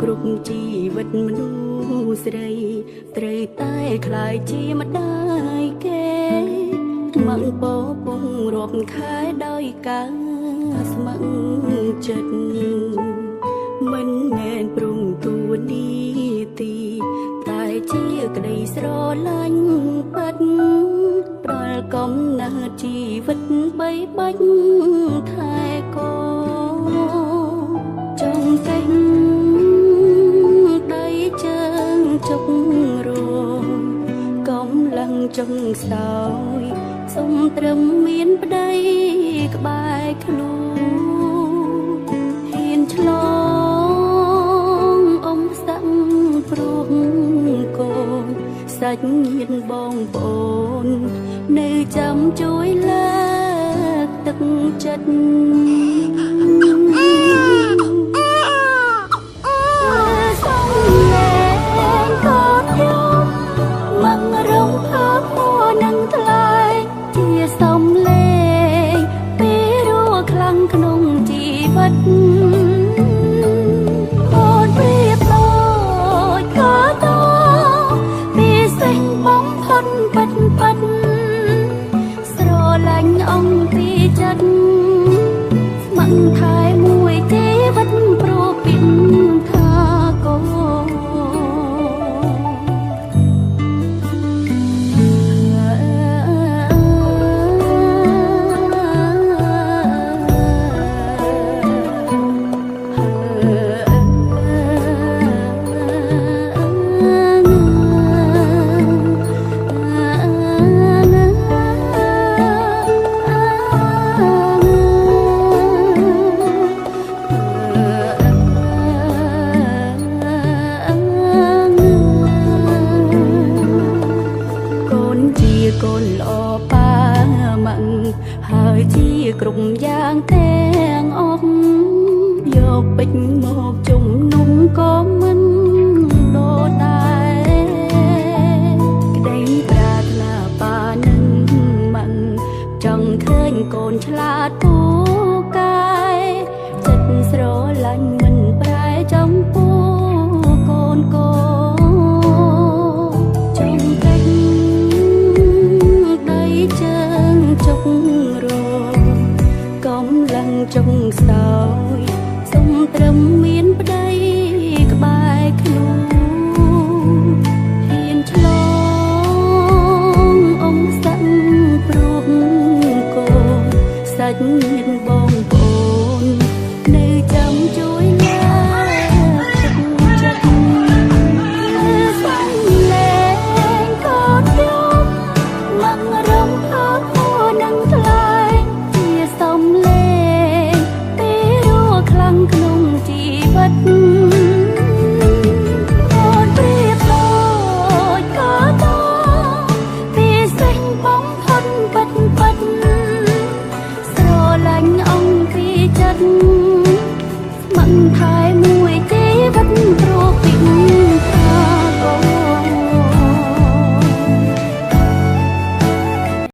គ្រប់ជីវិតមនុស្សស្រីត្រូវតែក្លាយជាម្ដាយគេ ម៉ាក់ពពងរាប់ខែដោយការស្ម័គ្រចិត្ត មិនមែនព្រំទួនីទី តែជាក្តីស្រឡាញ់ពិត ផ្ដល់កំណើតជីវិតបីបាច់ថែកូចង់កេះដៃជើងជុករងកំឡឹងចុងខ្សោយ សុំត្រឹមមានប្តីក្បែរខ្លួន ហ៊ានឆ្លងអ៊ំសឹង ព្រោះកូនសាច់ញាតិបងប្អូននៅចាំជួយលើកទឹកចិត្ត សំលេងកូនខ្ញុំមករំភើបនឹងថ្លៃជាសំលេងពីរោខ្លាំងក្នុងជីវិត អូនប្រៀបដូចកាតពិសេសបំផុត ពិតពិតស្រឡាញ់អង្គពីចិត្ត ស្ម័គ្រថែមួយជីវិត ព្រោះពីថាកូន កូនជាកូនល្អប៉ាម៉ាក់ហើយជាគ្រប់យ៉ាងទាំងអស់ យកពេជ្រមកជំនុំក៏មិនដដែរ ក្តីប្រាថ្នាប៉ានឹងម៉ាក់ចង់ឃើញកូនឆ្លាតពូ